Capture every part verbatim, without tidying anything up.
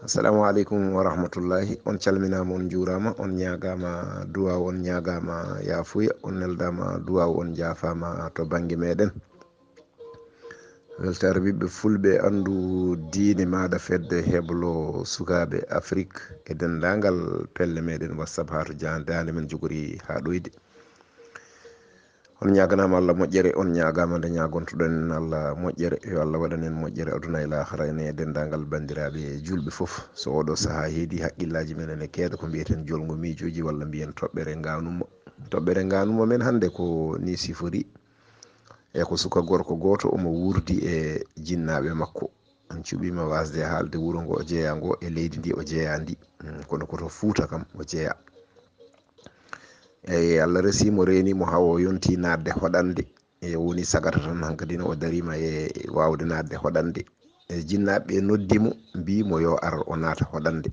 Assalamu aleykum wa rahmatullahi. On calminaama, on njuuraama, on ñaagaama duwaaw, on ñaagaama yaafuya, on neldaama duwaaw, on njaafaama to bannge meɗen. Weltaare ɓiɓɓe fulɓe, anndu diine maaɗa, fedde heblo sukaaɓe Afrik e denndaangal pelle meɗen WhatsApp haa to ja-, daande men jogori haa ɗoyde. On ñaaganaama Allah moƴƴere, on ñaagaama nde ñaagontoɗon en Allah moƴƴere. Yo Allah waɗan en moƴƴere aduna e laakara, en e denndaangal banndiraaɓe juulɓe fof. So oɗo sahaa heedi, haqqillaaji men ene keeda ko mbiyeten jolngo miijooji walla mbiyen toɓɓere ngaanumma. Toɓɓere ngaanumma men hannde ko ni sifori. E ko suka gorko gooto omo wuurdi e jinnaaɓe makko. On cuɓiima waasde haalde wuro ngo o jeyaa ngo e leydi ndi o jeyaa ndi. Mm, kono ko to Fuuta kam o jeyaa. Eyi, Allah resi mo, reeni mo haa o yonti naatde hoɗande. E woni sagata tan hankadi no o dariima e waawde naatde hoɗande. E jinnaaɓe ɓe noddi mo, mbii mo yo ar o naata hoɗande.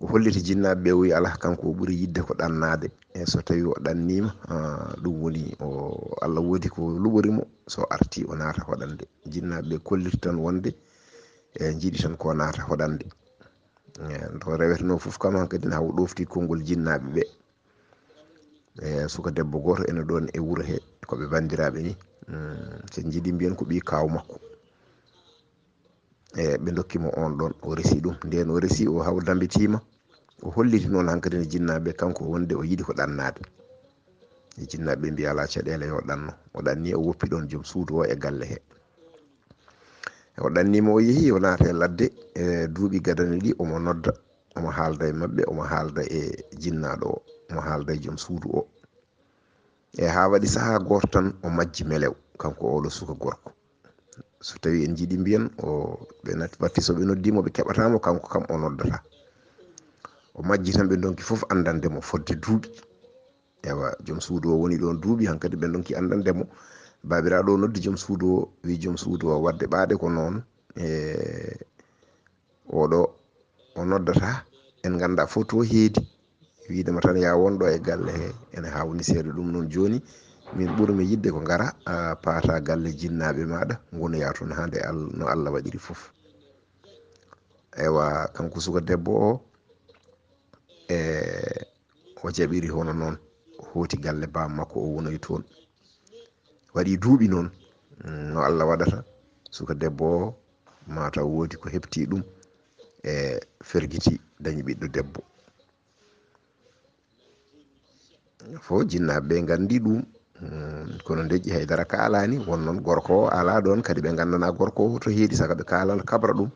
O holliti jinnaaɓe ɓe, o wi alaa, kanko o ɓuri yiɗde ko ɗannaade. E so tawi o ɗanniima, ah, ɗum woni o, Allah woodi ko luɓori mo, so arti o naata hoɗande. Jinnaaɓe ɓe kolliti tan wonde, e, njiɗi tan ko naata hoɗande. E, to rewetenoo fof kam hankadi na o ɗofti konngol jinnaaɓe ɓe. E, suka debbo gooto ene ɗoon e wuro he, ko ɓe banndiraaɓe ni. Mm, so njiɗi mbiyen ko ɓii kaaw makko. E, ɓe ndokki mo on ɗoon, o resi ɗum. Ndeen o resi, o haw dambitiima, o holliti noon hankadi ne jinnaaɓe kanko wonde o yiɗi ko ɗannaade. E jinnaaɓe mbi alaa caɗeele, yo ɗanno. O ɗanni, o woppi ɗoon joom suudu o e galle he. O ɗanniima, o yehi, o naata e ladde, e duuɓi gadani ɗi, omo nodda, omo haalda e maɓɓe, omo haalda e jinnaaɗo o, omo haalda e joom suudu o. E haa waɗi sahaa gooto tan, o majji melew, kanko oɗo suka gorko. So tawi en njiɗi mbiyen, o, ɓe nat-, watti so ɓe noddiima, ɓe keɓataa mo, kanko kam o noddataa. O majji tan, ɓe ndonki fof anndande mo fodde duuɓi. Ewa, joom suudu o woni ɗoon duuɓi, hankadi ɓe ndonki anndande mo. Baabiraaɗo o noddi joom suudu o, wi joom suudu o, waɗde ɓaade ko noon, e oɗo o noddata, en nganndaa fof to heedi. Wiide ma tan, yaa won ɗo e galle he, ene haawni seeɗa. Ɗum noon jooni, min ɓurmi yiɗde ko ngara, a, paata galle jinnaaɓe maaɗa, ngonoyaa toon haa nde Al-, no Allah waɗiri fof. Ewa, kanko suka debbo o, e, o jaɓiri hono noon, o hooti galle baam makko, o wonoyi toon. Waɗi duuɓi noon, mm, no Allah waɗata, suka debbo o, mataw woodi ko heɓti ɗum, e fergiti, dañi ɓiɗɗo debbo. Fof jinnaaɓe ɓe nganndi ɗum, mm, kono Deƴƴi Haydara kaalaani, won noon gorko o alaa ɗoon, kadi ɓe nganndanaa gorko o to heedi, saka ɓe kaalana kabra ɗum.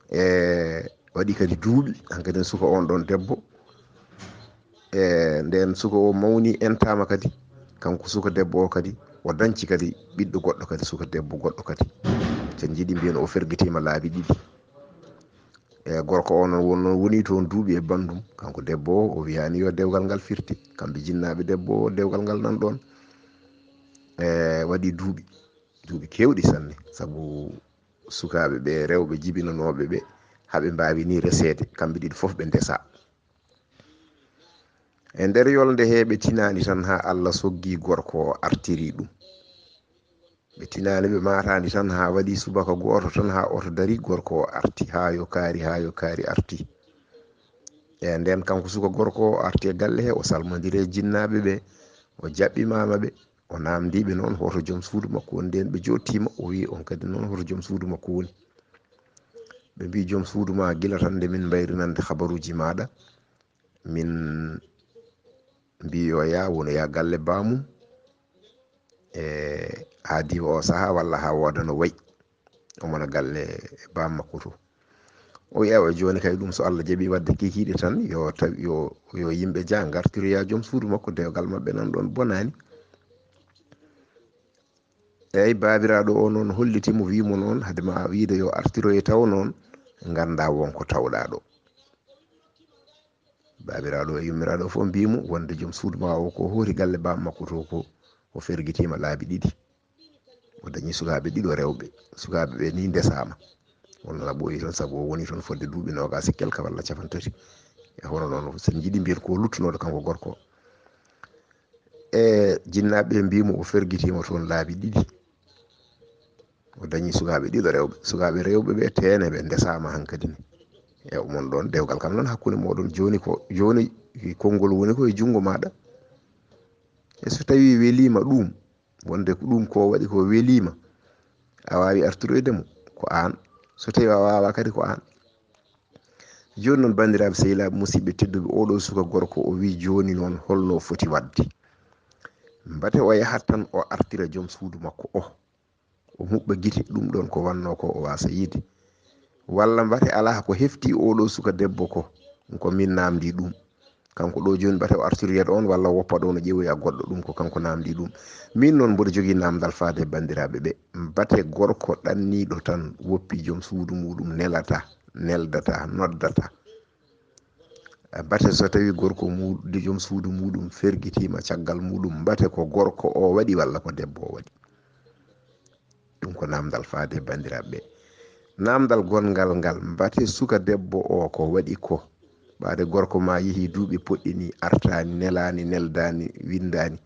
E waɗi kadi duuɓi, hankadi suka on ɗoon debbo. E ndeen suka o mawni, entaama kadi, kanko suka debbo o kadi, o dañci kadi ɓiɗɗo goɗɗo kadi, suka debbo goɗɗo kadi. So njiɗi mbiyen o fergitiima laabi ɗiɗi. E gorko o noon won noon woni toon duuɓi e banndum, kanko debbo o, o wiyaani yo dewgal ngal firte. Kamɓe jinnaaɓe debbo o, dewgal ngal nan ɗoon. E waɗi duuɓi, duuɓi keewɗi sanne, sabu sukaaɓe ɓe, rewɓe jibinanooɓe ɓe, haa ɓe mbaawi ni reseede, kamɓe ɗiɗi fof ɓe ndesa. E nder yolnde he, ɓe tinaani tan haa Allah soggi gorko o, artiri ɗum. Ɓe tinaani, ɓe maataani tan haa waɗi subaka gooto tan haa oto dari, gorko o arti, haa yo kaari, haa yo kaari arti. E ndeen kanko suka gorko o arti e galle he, o salmondiri e jinnaaɓe ɓe, o jaɓɓimaama ɓe, o naamndii ɓe noon hoto joom suudu makko woni. Ndeen ɓe jooɗtiima, o wii on kadi noon hoto joom suudu makko woni. Ɓe mbii joom suudu ma gila tan nde min mbayri nande habaruuji maaɗa, min mbii yo yaa wonoyaa galle baamum, e haa diwa o sahaa walla haa wooda no wayi, o mona galle baam makko to. O wi ewa jooni kay ɗum so Allah jaɓi waɗde kikiiɗe tan, yo taw, yo, yo yimɓe ja ngartiroya joom suudu makko, dewgal maɓɓe nan ɗoon bonaani. Eyi, baabiraaɗo o noon holliti mo, wii mo noon, hade ma wiide yo artiroye taw noon, nganndaa won ko tawɗaa ɗo. Baabiraaɗo e yummiraaɗo fof mbii mo wonde joom suudu ma o ko hooti galle baam makko to ko, o fergitiima laabi ɗiɗi. O dañi sukaaɓe ɗiɗo rewɓe. Sukaaɓe ɓe ni ndesaama. Wonno na ɓooyi toon, sabu o woni toon fodde duuɓi noogaas e kelka walla capantati. E hono noon, so en njiɗi mbiyen ko luttunooɗo kanko gorko. E jinnaaɓe ɓe mbii mo o fergitiima toon laabi ɗiɗi. O dañi sukaaɓe ɗiɗo rewɓe. Sukaaɓe rewɓe ɓe teene ɓe ndesaama hankadi ne. E mon ɗon dewgal kam noon hakkunde moɗon jooni ko jooni konngol woni ko e junngo maɗa. E so tawi welima ɗum, wonde ko ɗum ko waɗi ko welima, a wawi artiroyde mo, ko an. So tawi a wawa kadi ko an. Jooni noon banndiraaɓe sehilaaɓe musidɓe tedduɓe, oɗo suka gorko o wi jooni noon holno foti waɗde? Mbate o yahat tan o artira joom suudu makko o, o huɓɓa gite, ɗum ɗon ko wanno ko o wasa yiide. Walla mbate alaa ko hefti oɗo suka debbo ko, ko min namdi ɗum. Kanko ɗo jooni mbate o artiroyat on walla woppa ɗo no ƴeewoya goɗɗo, ɗum ko kanko namdi ɗum. Min noon mboɗo jogii namdal faade banndiraaɓe ɓe, mbate gorko ɗanniiɗo tan woppi joom suudu muɗum nelata, neldata, noddata. Mbate so tawi gorko muɗum, joom suudu muɗum fergitiima caggal muɗum, mbate ko gorko o waɗi walla ko debbo o waɗi? Ɗum ko namdal faade banndiraaɓe ɓe. Namdal gonngal ngal, mbate suka debbo o ko waɗi ko? Ɓaade gorko ma yehi duuɓi poɗɗi ni, artaani, nelaani, neldaani, winndaani.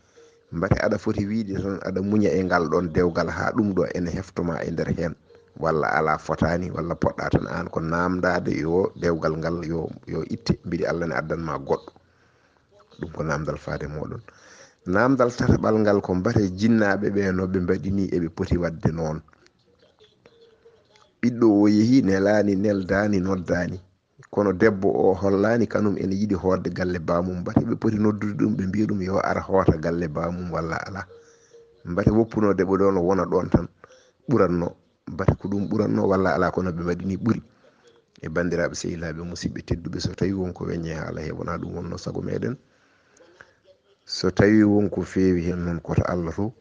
Mbate aɗa foti wiide tan aɗa muña e ngal ɗon dewgal haa ɗum ɗo ene heftoma e nder heen, walla alaa, fotaani, walla poɗɗa tan aan ko namdaade yo dewgal ngal yo, yo itte, mbiɗi Allah ne addan ma goɗɗo. Ɗum ko namdal faade moɗon. Namdal tataɓal ngal ko mbate jinnaaɓe ɓe no ɓe mbaɗi ni eɓe poti waɗde noon. Ɓiɗɗo o yehi, nelaani, neldaani, noddaani. Kono debbo o hollaani kanum ene yiɗi hoorde galle baamum. Mbate ɓe poti noddude ɗum, ɓe mbiya ɗum yo ar hoota galle baamum walla alaa. Mbate woppunoo debbo ɗo no wona ɗoon tan ɓuratno. Mbate ko ɗum ɓuratno walla alaa, kono ɓe mbaɗi ni ɓuri. E banndiraaɓe sehilaaɓe musidɓe tedduɓe, so tawi won ko weññe haala he wonaa ɗum wonno sago meɗen. So tawi won ko feewi heen noon, koto Allah to.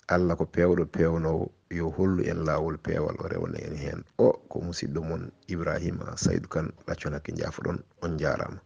Allah ko peewɗo peewnoowo, yo hollu en laawol peewal, o rewna en heen. O ko musidɗo mon Ibrahima Saydu Kan, ɗacconake njaafoɗon. On njaaraama.